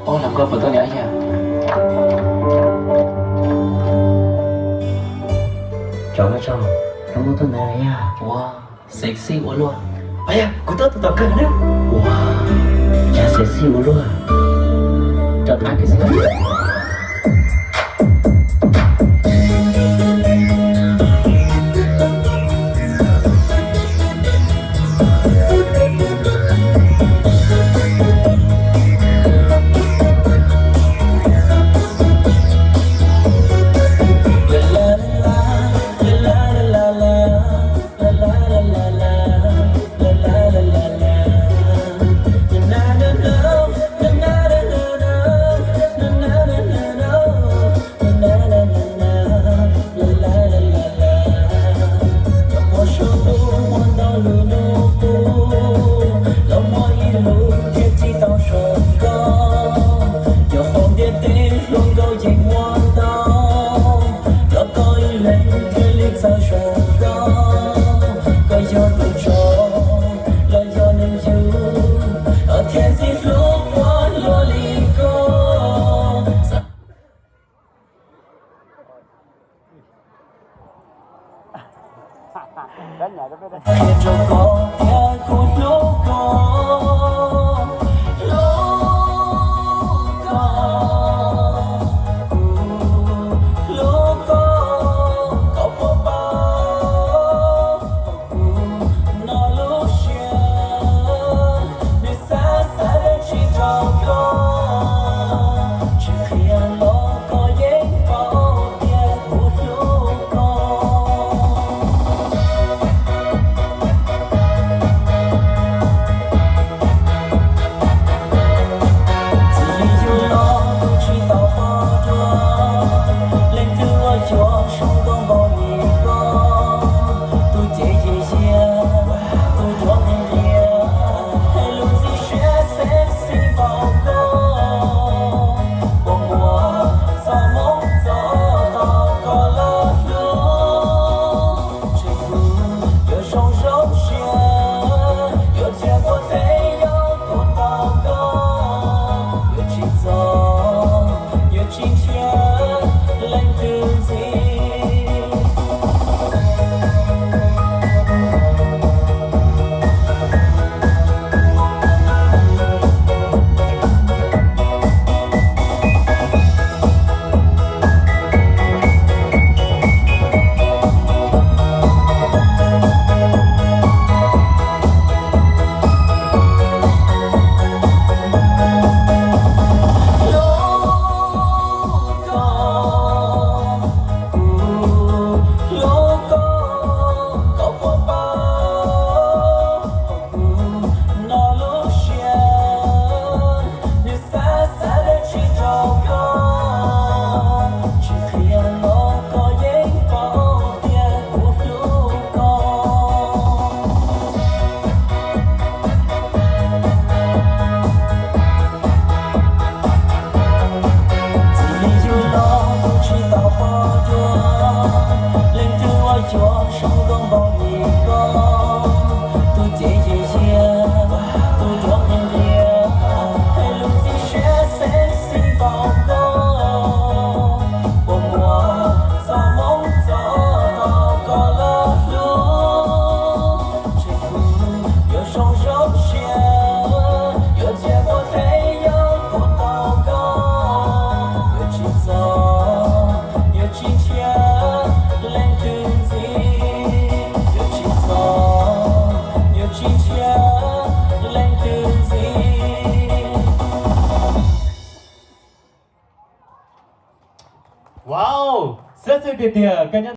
Ua los koj puas tau niam yog? Tso, tso, lub tuaj ntawd yog ua sexy ua luaj. Yog kuv twb tus tom kawg na. Ua, cas sexy ua luaj. Rau qab kiag xwb. Los muaj ib lub thiaj tsis tau zoo nkauj, cov hauv ntiaj teb hluas nkauj yeej muaj ntau, los koj ib leeg thiaj li txawj zoo nkauj. Koj yog tus tsaug, los yog neeg yug, koj thiaj txiv hlub quaj luaj li koj. Qhia rau koj tias kuv hlub koj, hlub koj, kuv hlub koj, koj puas paub? Kuv no lub siab, nws xav xav dab tsi rau koj, tsis qhia los koj yeej paub tias kuv hlub koj. Txij li yug los kuv tsis tau pom dua leej twg uas yuav zoo nkauj npaum li koj, tus cev yim yiag, tus duab nqhia nqhia, hais lus ntxim siab sexy npaum koj, puas muaj txoj hmoov txog tau koj los hlub. Ntshe kuv yuav zoo zoo siab, yuav txias kuv thiaj yog kuv tau koj, yuav tsis txog, yuav tsis ntshiab leej twg ntxiv. Hlub koj, kuv hlub koj, koj puas paub? Kuv no lub siab, nws xav xav dab tsi rau koj, tsis qhia los koj yeej paub tias kuv hlub koj. Txij li yug los kuv tsis tau pom dua leej twg uas yuav zoo nkauj npaum li koj, tus cev yim yiag, tus duab nqhia nqhia, hais lus ntxim siab sexy npaum koj, puas muaj txoj hmoov txog tau koj los hlub. Ntshe kuv yuav zoo zoo siab, yuav txias kuv thiaj yog kuv tau koj, yuav tsis txog, yuav tsis ntshiab leej twg ntxiv, yuav tsis txog, yuav tsis ntshiab leej twg ntxiv. Wow, sexy tiag tiag koj nyob.